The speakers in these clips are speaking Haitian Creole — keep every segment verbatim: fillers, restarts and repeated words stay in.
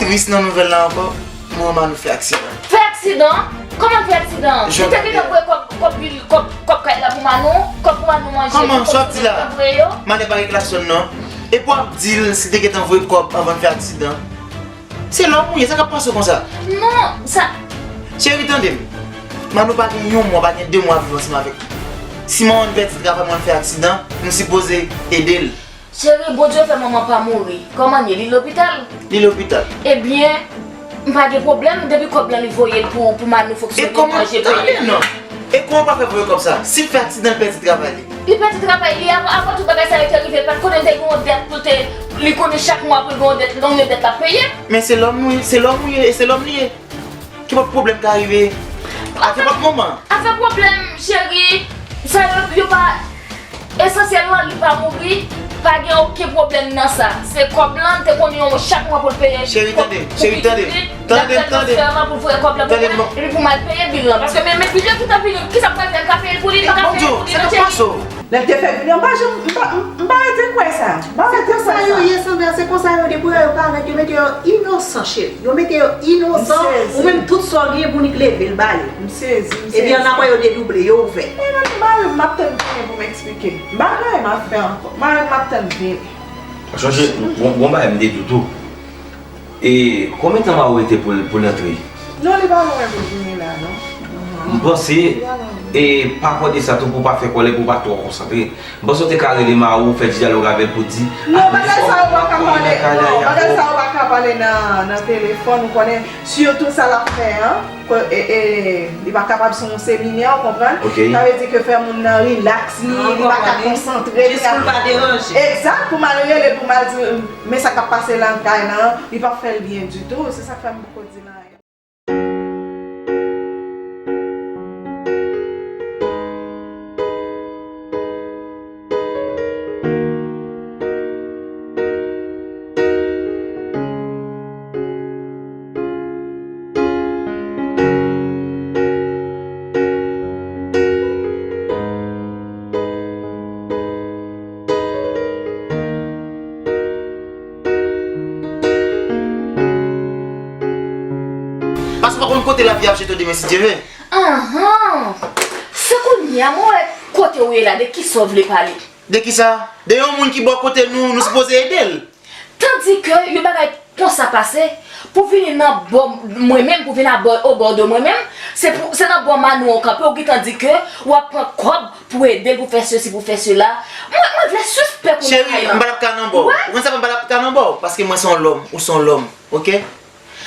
Tris nan nouvèl la ankò, manman Manou fè aksidan. Fè aksidan? Kòman l fè aksidan? Li te gentan voye kòb, kòb bil, kòb, kòb kay la pou Manou, kòb pou Manou manje, kòb sa w te gentan voye yo? Malè pa gen klas sonn non. Epi w ap di l si te gentan voye kòb anvan l fè aksidan. Se lòm ou ye, sa k ap pase w konsa? Non, sa. Cheri, tande m. Manou pa gen yon mwa, pa gen de mwa viv ansanm avèk mwen. Si manman l pèdi travay, manman l fè aksidan, m sipoze ede l. Cheri, Bondye fè manman pa mouri. Kòman l ye? Li lopital? Li lopital. Ebyen, m pa gen pwoblèm, depi kòb lan li voye l pou, pou Manou fonksyone, manje, peye. E kòman? Tande non. E kòman w pa fè voye kòb sa? Si l fè aksidan, l pèdi travay li. Li pèdi travay li, avan, avan tout bagay sa yo te rive, l pa t konnen l te gen yon dèt pou l te, li konnen chak mwa pou l gen yon dèt, yon dèt l ap peye. Men se lòm ou ye, se lòm ou ye, e se lòm li ye. Kenpòt pwoblèm ka rive a kenpòt moman. Afè pwoblèm, cheri, sa yo, yo pa esansyèl lan, li pa mouri, pa gen okenn pwoblèm nan sa. Se kòb lan, te konnen yon chak mwa pou l peye. Cheri, tande, cheri, tande. Tande, tande. Pou voye kòb lan pou mwen, epi pou m al peye bil lan. Paske men, men bil yo ki t ap vini, kisa m pral fè? M ka peye l pou li, m pa ka peye l pou li non, cheri. Lè m te fè bil lan, m pa janm, m pa, m pa rete kwè sa. M pa rete kwè sa. Se konsa yo ye, Sandra, se konsa yo ye. Depi yo parèt, yo mete yo inosan, cheri. Yo mete yo inosan. Ou menm, tout sa w gen pou nik leve l ba yo. M sezi, m sezi. Epi annapre yo dedouble, yo ouvè. Mwen menm, m pa, m ap tann vini pou m eksplike. M pa gen anyen m ap fè ankò. M pa, m ap tann vini. Chonje, gon, gon bagay m te di w tou. E konbyen tan mari w rete pou l, pou l antre? Non, li pa lwen pou l vini la, non. M panse, e pa kò de sa tou, pou w pa fè kòlè, pou w pa twò konsantre. M panse w te ka rele mari w, fè ti dyalòg avè l pou di, non, bagay sa yo pa ka pale, non, bagay sa yo pa ka pale nan, nan telefòn, ou konnen, sitou sa l ap fè an. Ko-, e, e, li pa kapab se yon seminè, ou konprann? Ok. Sa vle di ke fè moun nan rilaks, li, li pa ka konsantre, li pa ka. Jis pou l pa deranje. Egzak, pou m al rele, pou m al di, men sa k ap pase nan kay lan, li p ap fè l byen ditou. Se sa k fè m poko di l anyen. Paske w pa konn kote lavi ap jete w demen, si Dye ve. Anhan! Se kounye a mwen wè kote w ye la, de kisa w vle pale? De kisa? De yon moun ki bò kote nou, nou sipoze ede l. Tandike yon bagay konsa pase, pou vini nan bò mwen menm, pou vin abò, obò de mwen menm, se pou, se nan bò Manou an w kanpe, ou gentan di ke w ap pran kòb pou ede l, pou fè sesi, pou fè sela. Mwen, mwen vle sispèk ou nan kay lan. Cheri, m pa t ap ka nan bò w. Ou konn sa fè m pa t ap ka nan bò w? Paske mwen se yon lòm, ou se yon lòm, oke?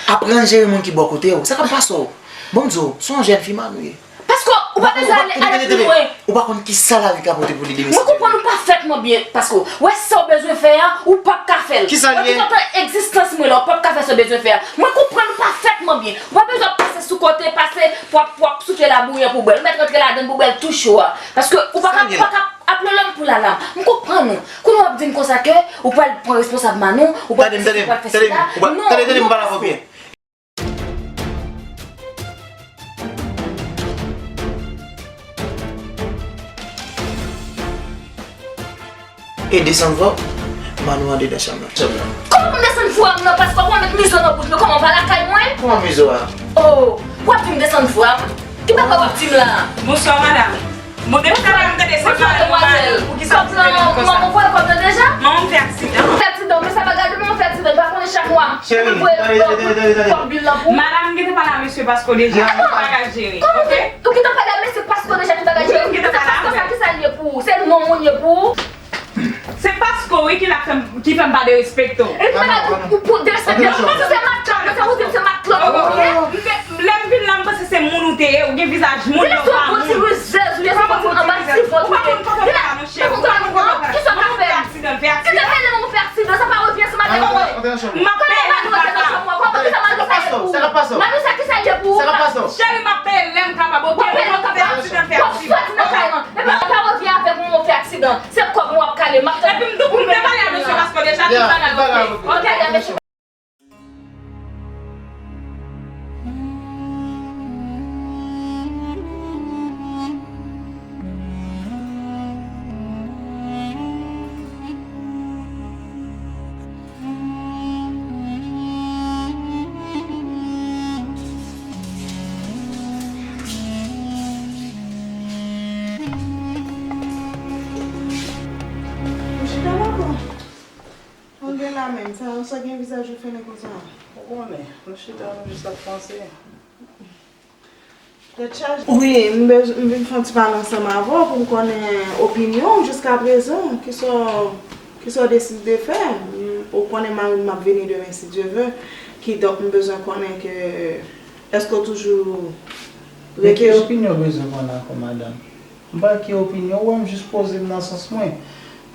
Aprann jere moun ki bò kote w. Sa k ap pase w? Bon, m di w, se yon jèn fi Manou ye. Paske ou pa bezwen ale, ale pi lwen. Ou pa konn kisa lavi ka pote pou li demen, si Dye vle. Mwen konprann ou pafètman byen, paske w wè sa w bezwen fè a, ou p ap ka fè l. Kisa l ye? Mwen gentan egzistans mwen la, ou p ap ka fè sa w bezwen fè a. Mwen konprann ou pafètman byen. Ou pa bezwen ap pase sou kote, pase pou ap, pou ap soufle labouyi an pou bwè l. Ou mèt rantre ladan l pou bwè l tou cho a. Paske ou pa ka, ou pa ka ap lòlòm pou lalam. M konprann ou. Kounye a w ap di m konsa ke ou pral pran responsab Manou, ou pral fè sesi, ou pral fè sela. Non, tande, tande, tande, m pale avè w byen. E desann vwa w, Manou andedan chanm nan. Kòman pou m desann vwa m nan? Paske w ap mete mizo nan bouch mwen, kòman, m pa lakay mwen? Kòman mizo a? Oh, w ap di m desann vwa m? Ki bagay w ap di m la? Bonswa, madanm. Bon, depi talè a m tande se Manou, Manou, poukisa w di se Manou konsa? Manman voye kòb nan deja? Manman m fè aksidan. Fè aksidan, men sa pa gade manman fè aksidan, li pa konnen chak mwa. Cheri, tande, tande, tande, tande. Kòb bil lan pou ou. Madanm, m gentan pale a mesye Pasko deja, tout bagay jere, oke? Ou gentan pale a mesye Pasko deja, tout bagay jere. Mesye Pasko sa, kisa l ye pou ou? Se non moun ye pou ou? Se Pasko, wi, ki la fè m, ki fè m pa derespekte w. Epi pa pou, pou, pou derespekte. Ou panse se matlòt, ou panse ou di m se matlòt ou ye? M te, lè m vin la, m panse se moun ou te ye, ou gen vizaj moun, men w pa moun. Ou se yon bon ti rizèz ou ye, se yon bon ti anba ti vant ou ye. Ou pa konn kòman fè la, monchè. Ou pa konn kòman fè la. Kisa w ka fè? Manman fè aksidan, fè aksidan. Kite pale manman fè aksidan, sa pa revyen sou madanm mwen. M ap peye l, papa. Kòman, kisa madanm sa ye pou ou? Madanm sa, kisa l ye pou ou? Cheri, m ap peye l lè m kapab, oke? Manman fè aksidan, fè aksidan. W ap soti nan kay lan. Epi w pa revyen avèk mwen, w fè aksidan. Se kòb mwen w ap kale, m ap tann. Epi m tou, m te pale a mesye Pasko deja, tout bagay oke. Oke, mesye. Sa gen vizaj ou fèmen konsa? Ou konnen, nou chita, nou jis ap panse. Tèt chaje. Wi, m bez- m vin fè yon ti pale ansanm avè w pou m konnen opinyon w jiskaprezan. Kisa w, kisa w deside fè? M- Ou konnen mari m ap vini demen, si Dye ve. Kidonk, m bezwen konnen ke, èske w toujou rete? Men ki opinyon w bezwen konnen ankò, madanm? M pa ki opinyon, ou wè m jis poze m nan sans mwen.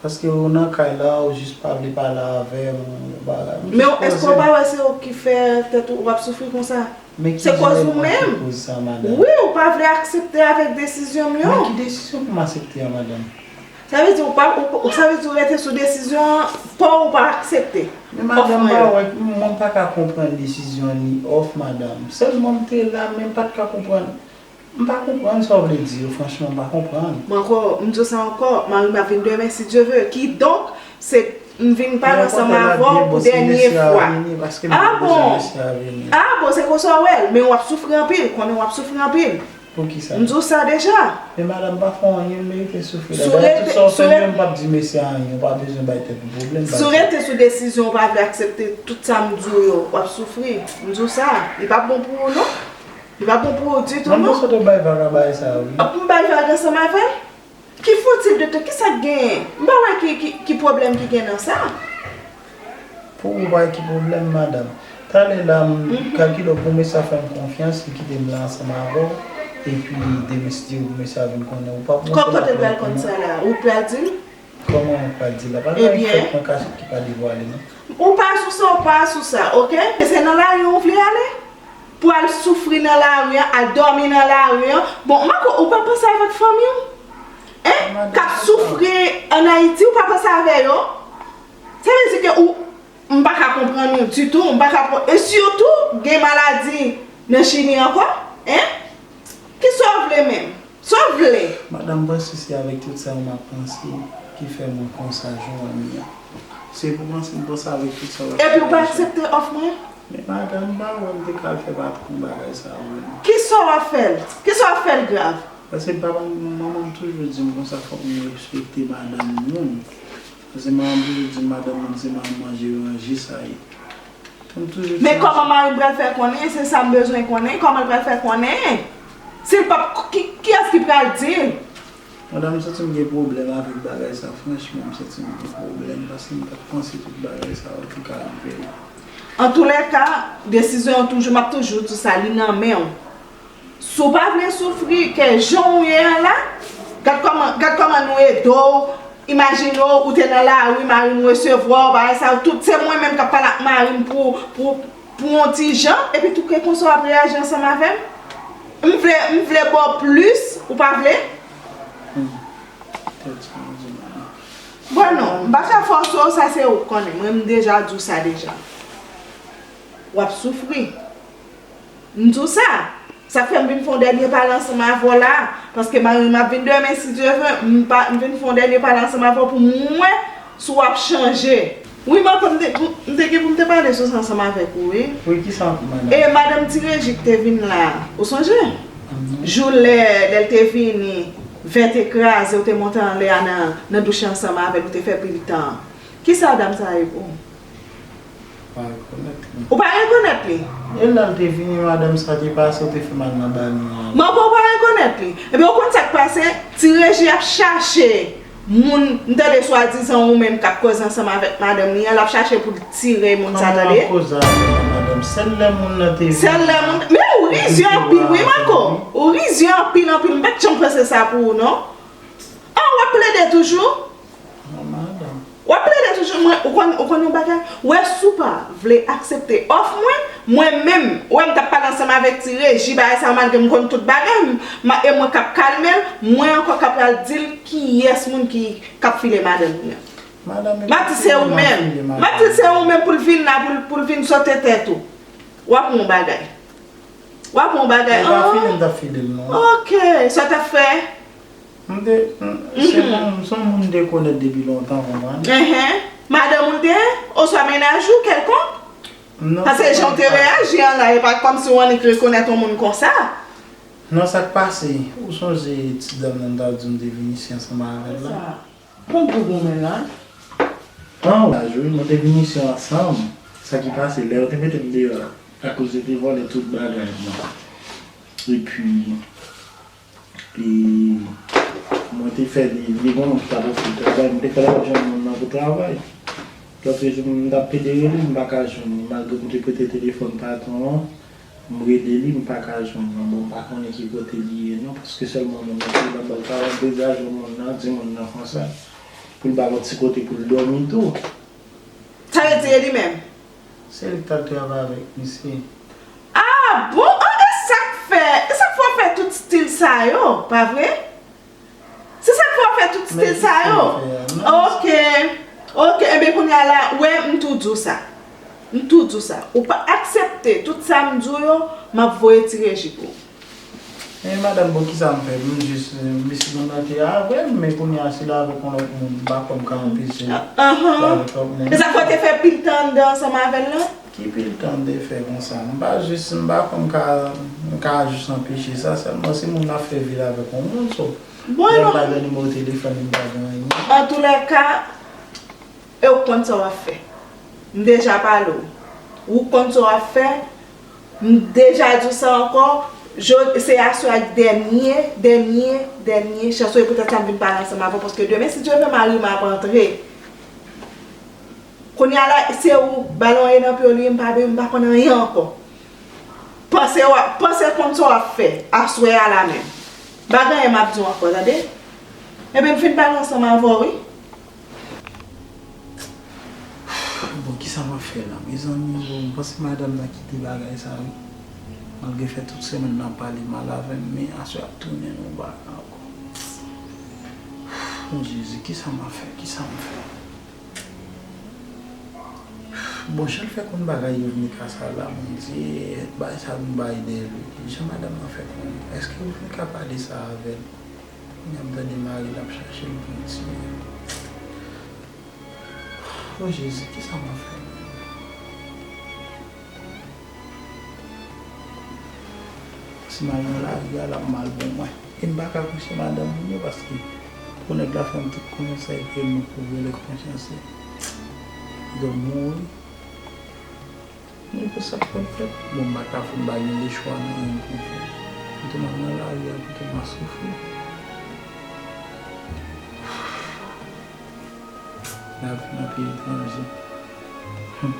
Paske ou nan kay la, ou jis pa vle pale avè m, ou pa... Men èske w pa wè se ou ki fè tèt ou, w ap soufri konsa? Se koz ou menm. Wi, ou pa vle aksepte avèk desizyon m yo. Men ki desizyon pou m aksepte a, madanm? Sa vle di ou pa, ou, ou- sa vle di ou rete sou desizyon an, pa w, ou pa aksepte. Men madanm, m pa wè, mwen m pa ka konprann desizyon li off, madanm. Sèlman m te la, men m pa t ka konprann. M pa konprann sa w vle di yo, franchman, m pa konprann. Mwen ankò, m di w sa ankò, mari m ap vin demen, si Dye ve. Kidonk, se m vin pale ansanm avè w pou dènye fwa. Ah bon? Ah bon, se konsa w wè l, men w ap soufri anpil, konnen w ap soufri anpil. Poukisa? M di w sa deja. Men madanm, pa fè w anyen, m merite soufri la. Dayè, tout sa w fè m yo, m p ap di mesye a anyen, ou pa bezwen bay tèt ou pwoblèm. Si w rete sou desizyon, ou pa vle aksepte tout sa m di w yo, w ap soufri. M di w sa, li p ap bon pou ou non. Li pa bon pou ou ditou non. Mwen panse w te bay vag a bagay sa a, wi. Ap m bay vag ansanm avè l? Ki fouti de tout, ki sa k genyen? M pa wè ki, ki, ki pwoblèm ki gen nan sa. Pou ou pa wè ki pwoblèm, madanm? Talè la, m kalkile w pou mesye a fè m konfyans, li kite m la ansanm avè w, epi demen si Dye vle pou mesye a vin konnen ou p ap monte lakay pou mwen. Kote l pral konn sa la? Ou pral di l? Kòman mwen pral di l la? Pa gen anyen ki fèt nan kachèt ki pa devwale non. Ou pa sou sa, ou pa sou sa, oke? E se nan lari an ou vle ale? Pou al soufri nan lari an, al dòmi nan lari an. Bon, Marco, ou pa panse avèk fanmi w? Hein? K ap soufri ann Ayiti, ou pa panse avè yo? Sa vle di ke ou, m pa ka konprann ou ditou, m pa ka konprann. E sitou, gen maladi nan chini ankò? Hein? Kisa w vle menm? Sa w vle? Madanm, m panse se avèk tout sa yo m ap panse ki fè mwen konsa jan w wè m ye a. Se pou panse m panse avèk tout sa w ap fè. Epi w pa aksepte òf mwen? Men madanm, m pa wè m te ka al fè patwon bagay sa yo non. Kisa w ap fè l? Kisa w ap fè l grav? Paske papa m, manman m toujou di m konsa, fòk m respekte madanm moun. Paske manman m toujou di m madanm moun se manman manje ranje sa ye. Men kòman mari m pral fè konnen? Se sa m bezwen konnen. Kòman l pral fè konnen? Si l p ap, ki, kiyès ki pral di l? Madanm, m santi m gen pwoblèm avèk bagay sa. Franchman, m santi m gen pwoblèm paske m pa t panse tout bagay sa yo te ka rive. Antoulèka, desizyon an toujou, m ap toujou di w sa, li nan men w. Si w pa vle soufri, ke jan w ye a la, gad kòman, gad kòman nou ede w, imajine w, ou te nan lari, mari m resevwa w, bagay sa yo, tout se mwen menm k ap pale ak mari m pou, pou, pou yon ti jan, epi tou ke konsa w ap reyaji ansanm avè m? M vle, m vle ba w plis, ou pa vle? Hmm. Tèt chaje, madanm. Bon, non, m pa ka fòse w, sa se ou k konnen. Mwen, m deja di w sa deja. W ap soufri. M di w sa. Sa k fè m vin fè yon dènye pale ansanm avè w la. Paske mari m ap vin demen, si Dye ve, m pa, m vin fè yon dènye pale ansanm avè w pou m wè si w ap chanje. Wi, m ap, m te, m te gen pou m te pale sou sa ansanm avèk ou, wi. Wi, kisa, madanm? E madanm Ti Reji k te vin la, ou sonje? Mhm. Jou lè, lè l te vini, vè te kraze, ou te monte anlè a nan, nan douch ansanm avè l, ou te fè pil tan. Kisa dam sa ye pou ou? Pa rekonèt li. Ou pa rekonèt li? E lè l te vini, madanm, sa te pase, ou te fè m al nan bal mwen avè l. Manke w pa rekonèt li. Ebyen, ou konn sa k pase? Ti Reji ap chache moun, m tande swadizan ou menm k ap koze ansanm avèk madanm li an, l ap chache pou l tire moun sa, tande? Kòman w ap koze avè l, madanm? Sèl lè moun nan te vini. Sèl lè moun, men ou rizye anpil, wi, Marco. Ou rizye anpil, anpil. M pa t janm panse sa pou ou, non. Ah, w ap plede toujou? Non, madanm. W ap plede toujou, mwen, ou konn, ou konn yon bagay? Ou wè, si w pa vle aksepte òf mwen, mwen menm, ou wè m t ap pale ansanm avèk Ti Reji, bagay sa yo, malgre m konn tout bagay, m, m, e mwen k ap kalme l, mwen ankò k ap pral di l kiyès moun ki, k ap file madanm li an. Madanm, m ap di se ou menm. M ap di se ou menm pou l vin la, pou l, pou l vin sote tèt ou. W ap yon bagay. W ap yon bagay. Ou pa fini, m t ap file l, non. Ok, sa w t ap fè? M te, m, se yon, se yon moun m te konèt depi lontan, konprann? Enhen. Madanm ou l te ye? Oswa mennaj ou kèlkonk? Non. Paske jan w te reyaji an la, e pa kòmsi w annik rekonèt yon moun konsa. Non, sa k pase? Ou sonje ti dam nan m t ap di w m te vin isi ansanm avè l la? Sa. Bon, pou goumen la. An, w la jwe, nou te vin isi ansanm. Sa ki pase, lè yo te mete m deyò a, akoz yo te vòlè tout bagay mwen. Epi, e, mwen te fè li, li gen yon moun ki t ap ofri l travay, mwen te fè l al jwenn moun nan pou travay. Lòt jou, m t ap pede rele l, m pa ka jwenn li, malgre m te prete telefòn patwon an, m rele li, m pa ka jwenn li. Bon, m pa konnen ki kote li ye non, paske sèlman moun nan te la ba l travay, m te deja jwenn moun nan, di moun nan konsa, pou l ba l yon ti kote pou l dòmi tou. Sa vle di e li menm? Se li k t al travay avèk misye. Ah bon? Ah, e sa k fè, e sa k fè w fè tout stil sa yo, pa vre? Se sa k fè w fè tout stil sa yo? Ok. Ok, enben kounye a la, wè, m tou di w sa. M tou di w sa. Ou pa aksepte tout sa m di w yo, m ap voye ti reji pou ou. Men madanm, bon, kisa m fè? M jis, eh, misye moun nan te avè m, men kounye a si l avèk yon lòt moun, m pa kwè m ka anpeche l avèk lòt moun. E sa k fè w te fè pil tan anndan ansanm avè l lan? Ki pil tan m te fè konsa? M pa jis, m pa kwè m ka, m ka jis anpeche sa, sèlman si moun nan ap fè vi l avèk yon moun, so, bon, lè m pa gen nimewo telefòn li, m pa gen anyen. Antoulèka, e w konn sa w ap fè. M deja pale w. Ou konn sa w ap fè. M deja di w sa ankò, se aswè a k dènye, dènye, dènye chans ou, e poutèt sa m vin pale ansanm avè w, paske demen, si Dye vle, mari m ap antre. Kounye a la, se ou, balon an ye nan pye w li ye, m pa, m pa konn anyen ankò. Panse w ap, panse konn sa w ap fè, aswè a la menm. M pa gen anyen m ap di w ankò, tande? Ebyen, m fin pale ansanm avè w, wi. Bon, kisa m ap fè la, mezanmi? Bon, m panse madanm nan kite bagay sa, wi. Malgre fè tout semèn nan ap pale mal avè m, men aswè ap tounen yon bagay ankò. Bon, Jezi, kisa m ap fè? Kisa m fè? Bon, jan l fè konn bagay Yovnika sa la, Bondye, bagay sa nou bay dèyè l, wi. Jan madanm nan fè konn, èske Yovnika pale sa avè l? Kounye a m tande mari l ap chache l pou l tiye l. O Jezi, kisa m ap fè menm? Si m al nan lari a, l ap mal pou mwen. E m pa ka kouche madanm moun yo, paske pou nèg la fè m tout konfyans sa, epi l nou pou vyole konsyans li. Li dwe mouri. Men pou sa k pral fèt, bon, m pa ka fout bay yon lechwa nan anyen pou fè. Pito m al nan lari a, pito m al soufri. Lavi nan peyi etranje. Hmm.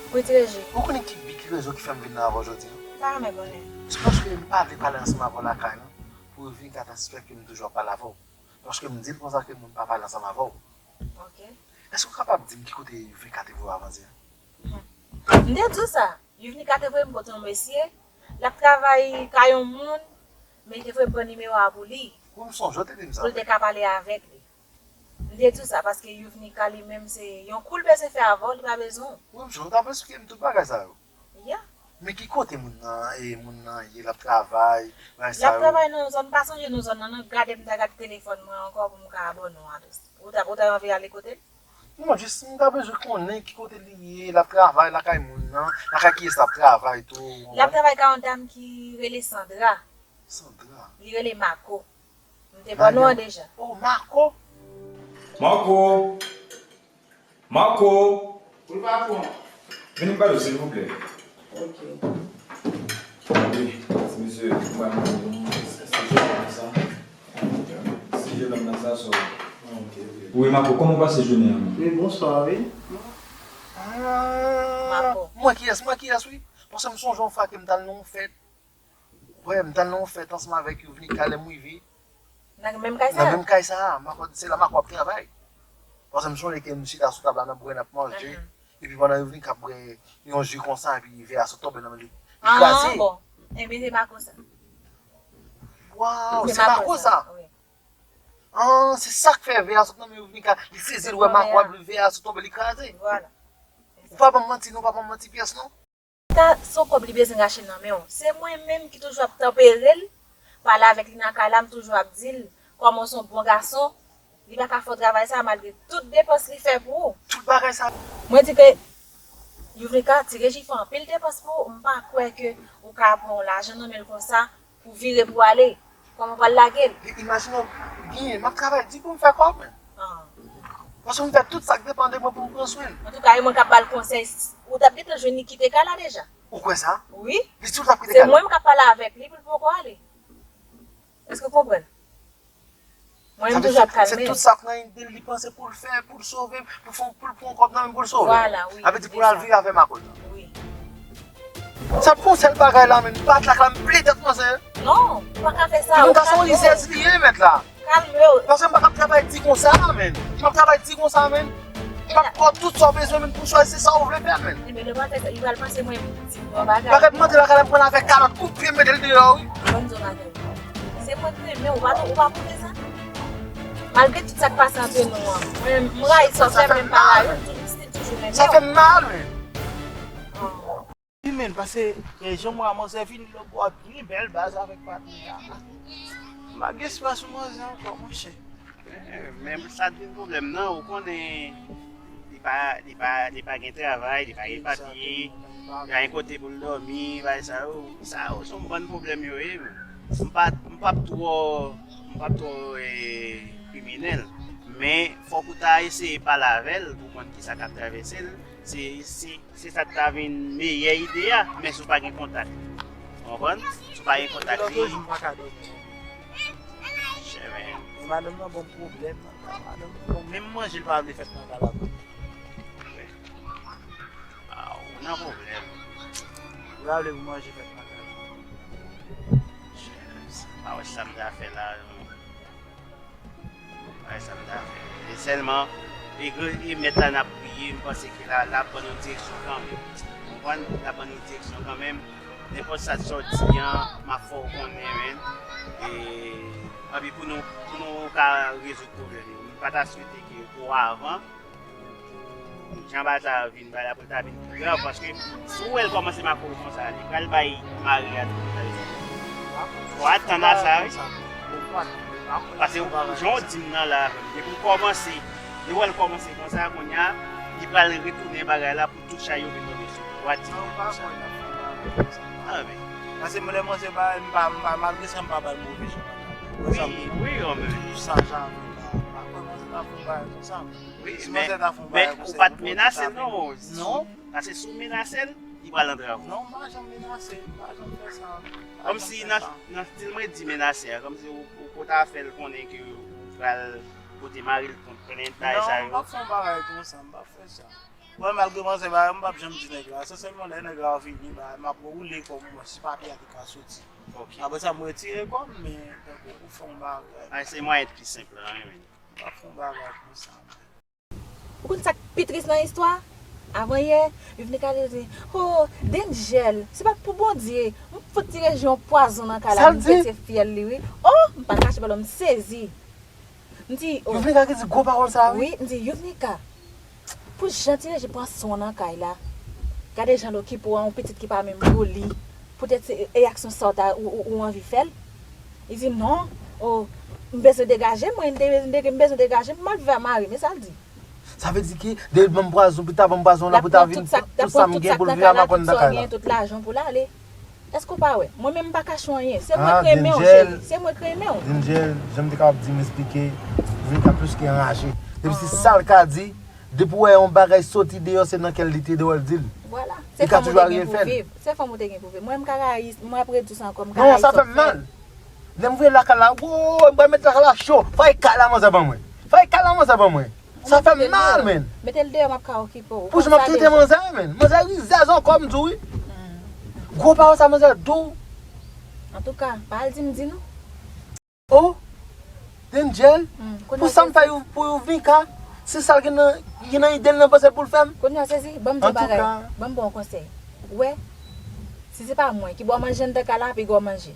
Wi, Treji. Ou konnen ki bi, ki rezon ki fè m vin nan avè w jodi a? M ta renmen konnen. Se paske m pa vle pale ansanm avè w lakay lan, pou Yovnika ta sispèk ke m toujou ap pale avè w. Paske m di l konsa ke moun pa pale ansanm avè w. Ok. Èske w kapab di m ki kote Yovnika te voye w avantyè? Hmm. M te di w sa. Yovnika te voye m kote yon mesye, l ap travay kay yon moun, men li te voye m pran nimewo a pou li. Wi, m sonje w te di m sa. Pou l te ka pale avèk li. M te di w sa, paske Yovnika li menm se yon kou l bezwen fè avè w, li pa bezwen w. Wi, m sonje w t ap eksplike m tout bagay sa yo. Ya. Men ki kote moun nan, e, moun nan ye, l ap travay, bagay sa yo? L ap travay nan yon zòn, m pa sonje non zòn nan, non, gade m ta gade telefòn mwen ankò pou m ka abòne w a tou. Ou ta, ou ta anvi ale kote l? Non, jis m ta bezwen konnen ki kote li ye, l ap travay lakay moun nan, lakay kiyès l ap travay tou. L ap travay kay yon dam ki rele Sandra. Sandra? Li rele Mako. M te ba w non an deja. Oh, Mako! Mako! Mako! Wi, patwon. Vin m pale w, silvouplè. Ok. Wi, ti mesye, m pral mande nou, se, se jennonm nan sa? Se jennonm nan sa, so. Ok, ok. Wi, Mako, kòman w pase jounen an? Wi, bonswa, wi. Ah, Mako. Mwen kiyès, mwen kiyès, wi. Paske m sonje yon fwa ke m t al nan yon fèt. Wè, m t al nan yon fèt ansanm avèk Yovnika, lè m rive. Nan menm kay sa a? Nan menm kay sa a, Mako, se la Mako ap travay. Paske m sonje ke m chita sou tab la, n ap bwè, n ap manje. Mhm. Epi pandan Yovnika ap bwè yon ji konsa, epi vè a sot tonbe nan men li. Li kraze. Ah, bon. Enben, se mako sa. Waw, se mako sa. Wi. Ah, se sa k fè vè a sot nan men Yuvnika. Li sezi, l wè mako a, vè a sot tonbe, li kraze. Vwala. Ou pa ban m manti non, ou pa ban m manti pyès non. Sa se yon kòb li bezwen rache nan men w. Se mwen menm ki toujou ap tanpere l, pale avèk li nan kay la, m toujou ap di l kòman w se yon bon gason, li pa ka fè w travay sa malgre tout depans li fè pou ou. Tout bagay sa. Mwen di ke Yuvnika, Ti Reji fè anpil depans pou ou, m pa kwè ke ou ka pran yon lajan nan men l konsa pou vire pou ale. Kòman w pral lage l? Imajine w byen, m ap travay di pou m fè kòb. Ah. Paske m fè tout sa k depann de mwen pou m pran swen l. Antouka, e mwen k ap ba l konsèy, ou t ap gentan jwenn li kite kay la deja. Ou kwè sa? Wi. Li di w t ap kite kay la? Se mwen menm k ap pale avèk li pou l poko ale. Èske w konprann? Mwen menm toujou ap kalme. Se tout sa k nan ide l, li panse pou l fè, pou l sove, pou fè, pou l pran kòb nan men pou l sove. Vwala, wi. Sa vle di pou l al viv avè makòt. Wi. Sa pou sèl bagay la, men bat lak la, m pliye tèt manzè. Non, ou pa ka fè sa. Yon gason rizèz li ye, mèt la. Kalme w. Paske m pa ka travay di konsa, men. M ap travay di konsa, men. M ap ba w tout sa w bezwen, men pou chwazi sa w vle fè, men. Ebyen, lè w pral fè sa, li pral panse mwen di yon bagay. Bagay mande lakay la, m pran l avèk kalòt, kout pye, m mete l deyò, wi. Ban m di yon bagay. Se mwen ki renmen w, ou pa, ou pa pwouve sa. Malgre tout sa k pase ant nou an, mwen, m rayi sa w fè, men m pa rayi w, m toujou, m still toujou renmen w. Sa fè m mal, men. Wi, men, paske, eh, jan m wè manzè vini lòtbò a byen bèl baz avèk patnè a. M pa gen espas pou manzè ankò, monchè. Eh, men sa t vin pwoblèm nan, ou konnen, li pa, li pa, li pa gen travay, li pa gen papye, li pa gen kote pou l dòmi, bagay sa yo. Sa yo se yon bann pwoblèm yo ye, men. M pa, m p ap twò, m p ap twò, eh, kriminèl. Men, fòk ou ta eseye pale avè l pou konn kisa k ap travèse l. Se, se Se sa k ta vin meyè ide a, men si w pa gen kontak. Ou konprann? Si w pa gen kontak li. Lòt jou m pa ka dòmi. Chè, men. Men madanm nan ban m pwoblèm nan. Madanm nan ban m, menm manje l pa vle fèt nan kay la pou li. Ah, ou nan pwoblèm. Li pa vle pou manje fèt nan kay la. Chè, m pa wè sa m ta fè la. Bagay sa m ta fè. E sèlman, e, e mèt la n ap priye, m panse ke la, l ap ban nou direksyon kanmenm. Ou konprann? L ap ban nou direksyon kanmenm. Nenpòt sa t sòti an, m ap fè w konnen, men. E, anpi pou nou, pou nou ka rezoud pwoblèm yo. M pa ta swete ke ou avan, jan bagay sa vin bay la pou l ta vin pi grav, paske si w wè l kòmanse make w konsa, li pral bay mari a tou. Fò atann a sa, wi. Paske jan w di m nan la, depi w kòmanse, depi w wè l kòmanse konsa, kounye a, li pral retounen bagay la pou tout chay yo vin tonbe sou ou. Fò atann a sa. Ah, men. Paske mwen, lè mwen se bagay, m pa, m pa, malgre sa, m pa bay move jan. Wi, wi, wi, men. Sa jan, m pa kwè mwen se ta fè bagay konsa. Wi, men, men ou pa t menase l non. Non. Paske si w menase l, li pral antre avè w. Non, m pa janm menase, m pa janm fè sa. Kòmsi nan, nan stil mwen di menase a, kòmsi ou, ou, ou ta fè l konnen ke ou pral pote mari l kont plent bagay sa yo. Non, m p ap fè yon bagay konsa, m p ap fè sa. Mwen, malgre manzè ba, m p ap janm di nèg la. Esansyèlman, lè nèg la vini, ba, m ap woule kò m, si papye a te ka soti. Ok. Apre sa, m retire kò m, men, tankou ou fè yon bagay. Ay, se mwayen ki senp la, wi, men. M p ap fè yon bagay konsa. Ou konn sa k pi tris nan istwa? Avan yè, Yuvnika te di, "Oh, Denjèl, se pa pou Bondye, m fout Ti Reji yon pwazon nan kay la, m pete fyèl li, wi." Oh, m pa kache pa l, m sezi. M di, oh. Yuvnika ki di gwo pawòl sa, wi. Wi, m di, Yuvnika, pou jan Ti Reji pran swen w nan kay la, gade jan l okipe w an, yon pitit ki pa menm pou li. Poutèt se reyaksyon sa w ta, ou, ou, ou anvi fè l? Li di, "Non, oh, m bezwen degaje m, mwen, m te, m te, m bezwen degaje m, m al viv ak mari m," e sa l di. Sa vle di ke, depi l ban m pwazon, pou ta ban m pwazon la, pou ta vin tout sa m gen pou l viv ak mwen nan kay la. Tout lajan pou l ale. Èske w pa wè? Mwen menm m pa kache w anyen. Se mwen k renmen w, cheri. Se mwen k renmen w. Denjèl, jan m te kapab di m esplike, Yuvnika plis ke anraje. Depi se sa l ka di, depi w wè yon bagay soti deyò, se nan kè l li te deyò l di l. Vwala. Li ka toujou arive fè l. Se fanm ou te gen pou viv. Mwen m ka rayi, mwen ap redi sa ankò, m ka rayi sa w fè. Non, sa fè m mal. Lè m voye lakay la, woy, m pral met lakay la cho. Fay kay la manzè ban mwen. Fay kay la manzè ban mwen. Sa fè m mal, men. Mete l deyò, m ap ka okipe w. Pou jan m ap trete manzè, men. Manzè rizèz ankò, m di w, wi. Gwo pawòl sa manzè di w. Antouka, pa al di m di non. Oh, Denjèl, pou sa m fè pou Yuvnika, se sa l gen nan, gen nan ide l nan panse l pou l fè m. Kounye a sezi, ban m di w bagay, ban m ba w konsèy. Ou wè, Si se pa mwen ki ba w manje anndan kay la, piga w manje.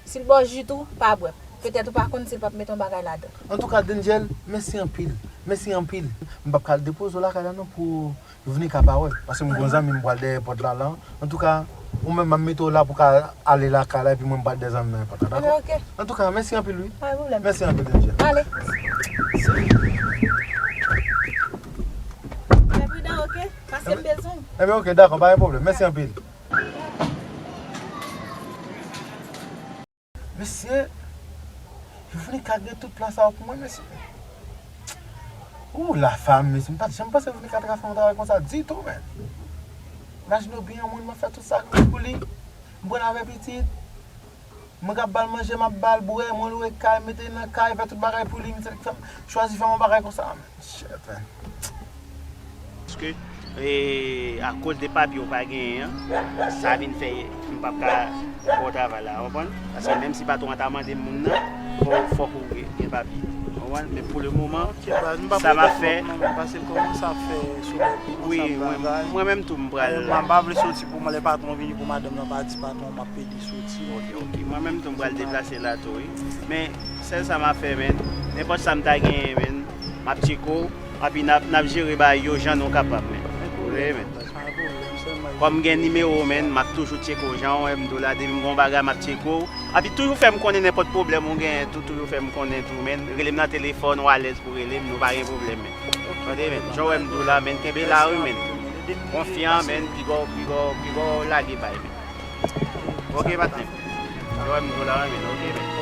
Si l ba w ji tou, pa bwè. Petèt ou pa konn si l p ap mete yon bagay ladan. Antouka, Dangel, mèsi anpil. Mèsi anpil. M p ap ka al depoze w lakay la non pou Veronica pa wè. Paske m gen yon zanmi m pral dèyè pòt la la. Antouka, ou menm m ap mete w la pou w ka ale lakay la epi mwen m pral dèyè zanmi m nan pòt la, dakò? Ebyen, oke. Antouka, mèsi anpil wi. Pa gen pwoblèm. Mèsi anpil, Dangel. Ale. Fè pridan, oke? Paske m bezwen w. Ebyen, oke, dakò, pa gen pwoblèm. Mèsi anpil. Mesye, Veronica gen tout plan sa yo pou mwen, mesye. Ou la fanm, mesye, m pa t janm panse Veronica ta ka fè yon travay konsa ditou, men. Imajine w byen yon moun, mwen fè tout sa pou li. M pran l avè pitit. Mwen k ap ba l manje, m ap ba l bwè, mwen lwe kay, mete l nan kay, fè tout bagay pou li, misye t ap fè m chwazi fè m yon bagay konsa, men. Shit, man. Paske, e, akoz de papye w pa genyen an, sa vin fè m p ap ka ba w travay la, w konprann? Paske menm si patwon an ta mande m moun nan, fò, fòk ou gen, gen papye. W konprann? Men pou le moman, sa m ap fè, wi, mwen, mwen menm tou m pral. Mwen pa vle soti pou mwen, lè patwon vini pou madanm nan pa di patwon m ap pede soti. Ok, ok. Mwen menm tou m pral deplase la tou, wi. Men, sèl sa m ap fè, men, nenpòt sa m ta genyen, men, m ap tcheke w, epi n ap, n ap jere bagay yo jan nou kapab, men. Wi, men. Kòm m gen nimewo w, men, m ap toujou tcheke w. Jan w wè m di w la, depi m gen yon bagay, m ap tcheke w. Epi toujou fè m konnen nenpòt pwoblèm ou genyen, tou, toujou fè m konnen tou, men. Rele m nan telefòn, ou alèz pou rele m, nou pa gen pwoblèm, men. Tande, men. Jan w wè m di w la, men, kenbe la, wi, men. Konfyan, men, piga w, piga w, piga w lage bay, men. Ok, patnè. Jan w wè m di w la, wi, men. Ok, men.